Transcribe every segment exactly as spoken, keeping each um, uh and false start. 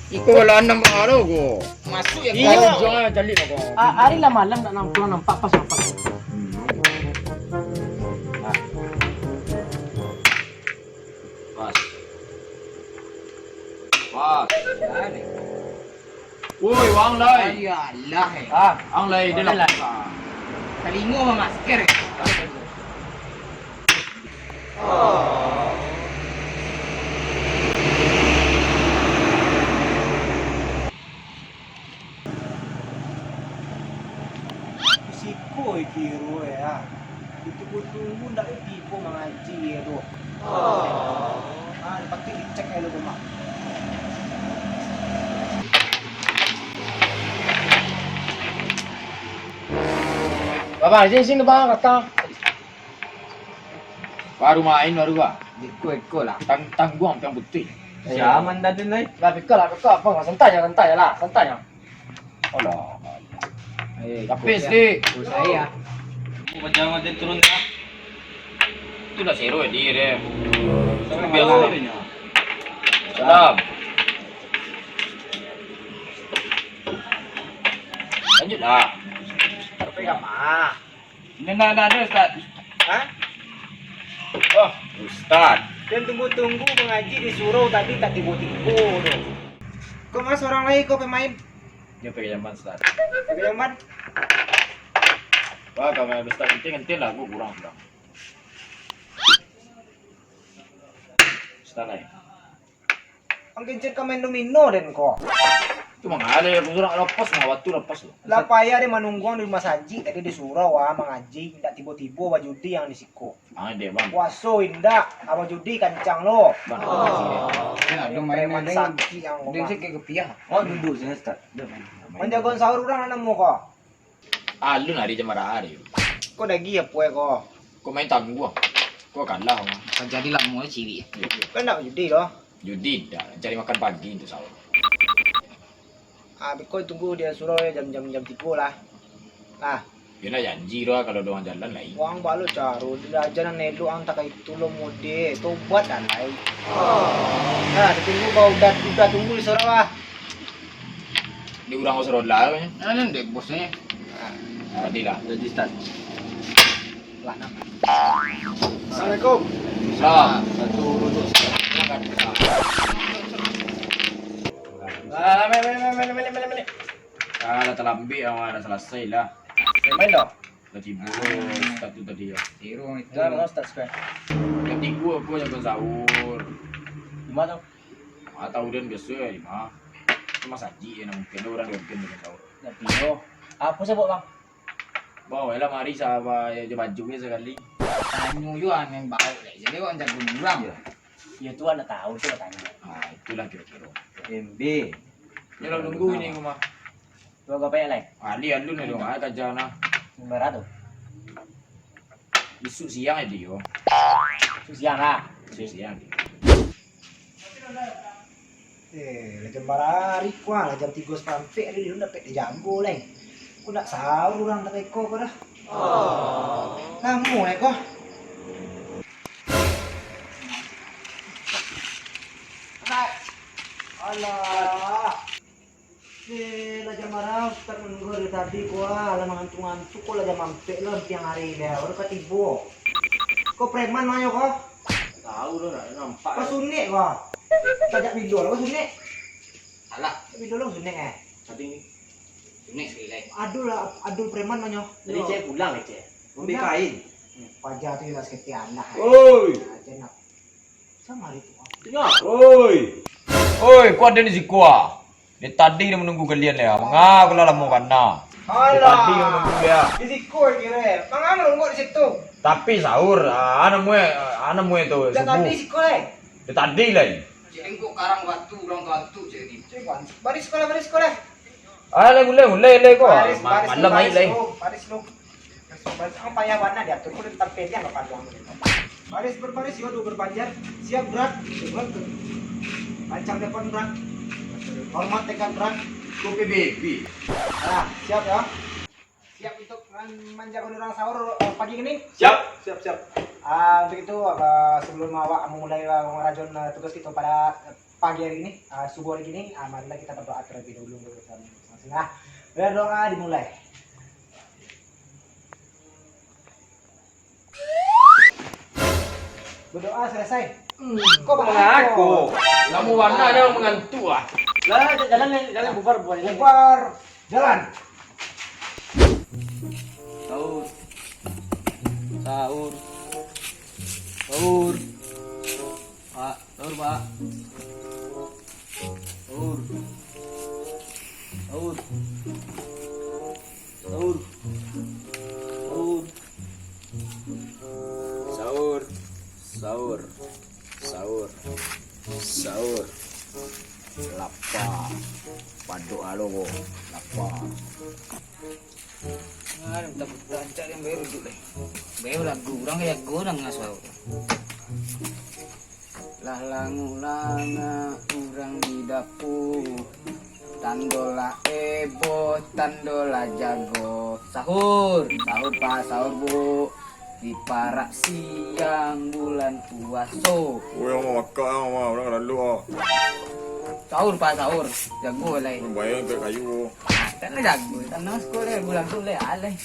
Iko lah anam baro ko. Masuk ya. Iyo. Jangan calik ko. Ah, hari lah malam nak nampak, nampak pas, nampak. Pas. Pas. Woi, wang lai. Ayalah, eh. Ah, ang lai, dia lah. Talingo mamasker, eh. Siko kiro ya. Ditunggu-tunggu ndak tibo mangaji ya tu. Ah, patut dicek ya lu tu, Mak. Bang, sini, sini, Bang, kata. Baru main, baru, Bang. Iko-iko lah. Tang-, tangguang yang putih. Siaman dah tu, Nai. Lah, pika lah, pika. Apa, santai je, santai je lah, santai je. Alah. Eh, tapi iko sedih. Oh, saya. Aku pajama dia turun dah. Itulah seru dia, dia. Tapi biasa. Salam. Lanjutlah. Tapi dah mah. Ini nak, nak ada, Ustaz. Hah? Oh, Ustaz. Dan tunggu-tunggu mengaji di surau tadi tak tibo-tibo tu. Kok mas orang lain kau pemain? Dia pakai jamban, Ustaz. Pakai jamban? Wah, kalau main Ustaz, penting-penting lah, aku kurang, kurang. Ustaz lain. Ang kencet ka main domino den ko. Tu mangale, aku sudah lepas, mah batu lepas tu. Lah payah deh manungguang di rumah saji, tadi di surau ah mangaji, indak tibo-tibo bajudi yang di siko. Ah, dek, Bang. Puaso indak, ah, bajudi kancang lo. Bang, oh. Ya, ada main preman deng, saki yang deng rumah. Saki kepiah. Oh, duduk sini, Ustaz. Duduk, main. Manjagoan sahur urang lah namo ko. Alun hari jam bara hari. Ko dagi apo ko? Ko main tangguang. Ko kalah, Bang. Kan jadi lamo cilik. Kan ndak judi doh. Judi ndak, cari makan pagi untuk sahur. Ah, beko tunggu di surau ya, jam, jam, jam tigo lah. Lah. Yo nak janji doh, kalau doang jalan lain. Wang balo caro, diaja nan elok ang takai itu lo mode, tobat dah lai. Nah, ditunggu kau udah, udah tunggu di surau lah. Di urang Australia tu nyo. Nah, nan dek bosnyo. Tadi lah. Jadi, Ustaz. Lah, nah. Assalamualaikum. Salam. Satu, duduk. Silakan. Ah, malik, malik, malik. Ah, dah talambik, ah, dah salasai lah. Main dah? Lah tibo lo, Ustaz tu tadi yo. Tiru itu. Dah, Ustaz, sekarang. Jam tigo aku jangan sahur. Di mana tu? Ah, tahu den biaso ya, di mana? Rumah saji ya, mungkin ada orang dogen dengan sahur. Tapi yo, apo sabuik, Bang? Bawa lah mari sahabat ya, je baju ni sekali. Tanyo yo aneh bawa lah. Jadi orang jago urang. Yo. Yo tu anak tahu tu tanyo. Ah, itulah kiro-kiro. M B. Yo lah nunggu ini rumah. Tu agak payah lai. Ali alun ni dong, ah, kaja nah. Bara tu? Isuk siang aja yo. Isuk siang lah. Isuk siang aja. Eh, lah jam bara hari ko, lah jam tigo saparampek hari, alun dapek dijago lai. Ko nak sahur urang tak eko ko dah. Oh. Lamo lai ko. Alah. Eh, lah jam bara, Ustaz nunggu dari tadi ko, ah, lah mangantuk-ngantuk ko, lah jam ampek lah, siang hari dah, baru ka tibo. Ko preman manyo ko? Tahu tu, nak nampak. Ko sunik ko? Sajak bilo lah ko sunik? Alah. Bilo lah ko sunik, eh? Tadi ni. Sunik sekali lai. Aduh lah, aduh preman manyo. Tadi cek pulang, cek. Ambil kain. Paja tu lah saketi alah. Oi. Aja nak. Oi. Oi, ko ado di siko ah. Dari tadi dah manunggu kalian lah. Manga ko lah lamo bana. Dari tadi dah manunggu dia. Di siko kiro. Manga manunggu di situ. Tapi sahur, ah, anak mue, ah, anak mue tu. Dari tadi siko lai. Dari tadi lai. Jadi ko karang batu, urang tu hantu jadi. Baris siko lah, baris siko lah. Ah, lai mulai, mulai, lai ko. Baris, baris, malam baris, lai. Baris lu. Baris, baris. Ang payah bana diatur, kudu tampil yang ka paduang. Baris berbaris, yo, dua berbanjar. Siap, gerak. Gerak. Lancang depan, gerak. Hormat, tegak, gerak. Kopi baby. Nah, siap, ya. Siap untuk man-, manjago urang sahur, eh, pagi ini? Siap. Siap, siap. Ah, untuk itu, ah, sebelum awak memulai, ah, mangarajoan, ah, tugas kita pada pagi hari ini, ah, subuh hari ini, ah, marilah kita berdoa terlebih dahulu untuk kita masing-masing. Ah, berdoa dimulai. Berdoa selesai. Hmm. Kok Bang Ako? Lamo bana dah mangantuak ah. Lah, jalan, jalan, bubar, bubar. Bubar. Jalan. Sahur. Sahur. Sahur. Pak, sahur, Pak. Sahur. Sahur. Sahur. Sahur. Sahur. Sahur. Sahur. Sahur. Lapa. Padok alo ko. Lapa. Nah, minta buta ancak yang bayar duduk deh. Bayar lagu urang jago nang ngasuh. Lah langu-langu urang di dapua. Tando lah ebo, tando lah jago. Sahur, sahur pa, sahur bu. Diparak siang bulan puaso. Weh, amak makak ah, amak. Urang lalu ah. Sahur pa, sahur. Jago lai. Bayar ke kayu. Ah, tak nak jago. Tak nak sekolah bulan tu lai alai.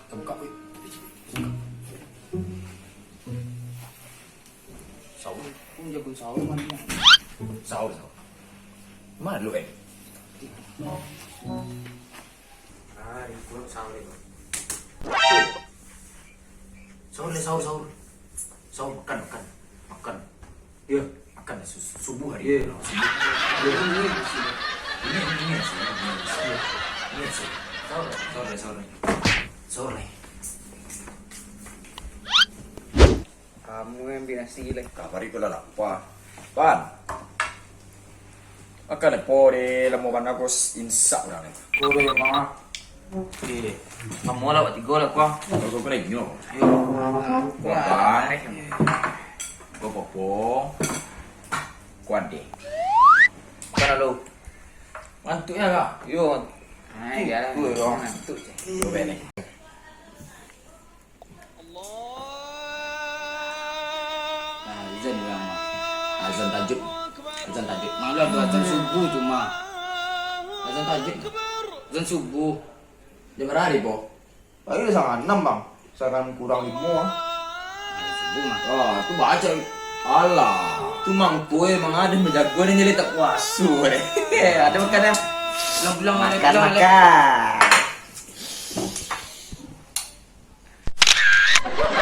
Buka, weh. Sahur. Kok jago sahur mah ni? Sahur, sahur. Malu, eh? Ah, di pulau sahur ni, Bang. Sahur ni, sahur, sahur. Sahur, makan, makan. Makan. Yo, makan su-, subuh hari. Yo. Subuh. Yo, ini, ini, ini, ini, ini, ini, ini, ini. Sahur, sahur, sahur. Sahur ni. Kamu yang ambil nasi lai. Kabari ko lah lapa. Pan. Makan po deh, lamo bana ko s-, insak urang ni. Ko deh, Bang. Oke deh. Kamu lah buat tigo lah, Kuang. Kalau ko kena inyo. Yo. Ko apa? Ko popo. Ko ade. Ko lalu. Ngantuk ya, Kak? Yo. Hai, jalan. Ngantuk je. Yo, beres. Nah, azan urang mah. Azan tahajud. Azan tahajud. Malah tu azan subuh tu mah. Azan tahajud. Azan subuh. Jam bara hari, po? Ayo, sangat enam, Bang. Sangat kurang limo, ah. Azan subuh mah. Wah, tu baca. Alah. Tu mangko emang ado manjago ni, jadi tak puaso, eh. Ado makan dah. Pulang, pulang, makan, pulang, pulang. Makan.